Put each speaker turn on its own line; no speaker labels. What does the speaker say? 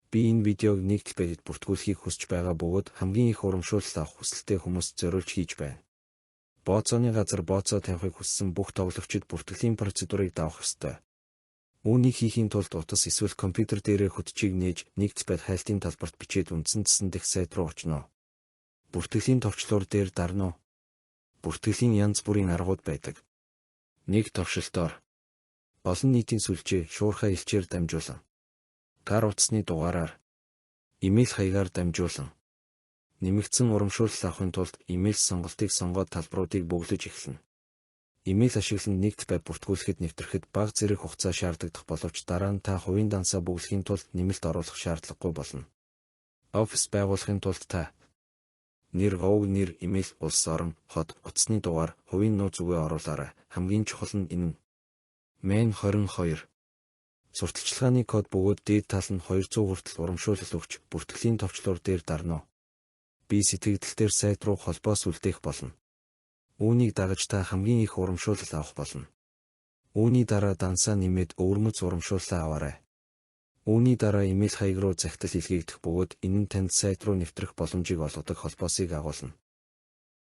Би энэ видеог нэгдэл байдлад бүртгүүлэхийг хүсэж байгаа бөгөөд хамгийн их урамшуулал авах хүсэлтэй хүмүүст зориулж хийж байна. Бооцооны газар бооцоо тавихыг хүссэн бүх тоглогчид бүртгэлийн процедурыг давах ёстой. Үүнийг хийхийн тулд утас эсвэл компьютер дээрээ хөтчийг нээж нэгдэл байд хайлтын талбарт бичээд үндсэн цэсэн дэх сайт руу очно. Бүртгэлийн товчлуур дээр дарна уу? Бүртгэлийн янз бүрийн аргууд байдаг. Нэг товшилтоор олон нийтийн сүлжээ шуурхай элчээр дамжуулан гар утасны дугаараар имэйл хаягаар дамжуулан нэмэгдсэн урамшуулал авахын тулд имэйл сонголтыг сонгоод талбаруудыг бөглөж эхэлнэ. Имэйл ашиглан нэгт бай бүртгүүлэхэд нэвтрэхэд бага зэрэг хугацаа шаардагдах боловч дараа нь та хувийн дансаа бөглөхийн тулд нэмэлт оруулах шаардлагагүй болно. Офис байгуулахын тулд та нэр, овг, нэр, имэйл, улс орон, хот, утасны дугаар, хувийн нууц үгээ оруулаарай. Хамгийн чухал нь энэ нь. Мэн 22 Сурталчилгааны код бөгөөд дээд тал нь 200 хүртэл урамшуулал өгч бүртгэлийн товчлуур дээр дарна уу? Би сэтгэгдэл дээр сайт руу холбоос үлдээх болно. Үүнийг дагаж та хамгийн их урамшуулал авах болно. Үүний дараа дансаа нэмээд өвөрмөц урамшууллаа аваарай. Үүний дараа имэйл хаяг руу захидал илгээгдэх бөгөөд энэ нь танд сайт руу нэвтрэх боломжийг олгодог холбоосыг агуулна.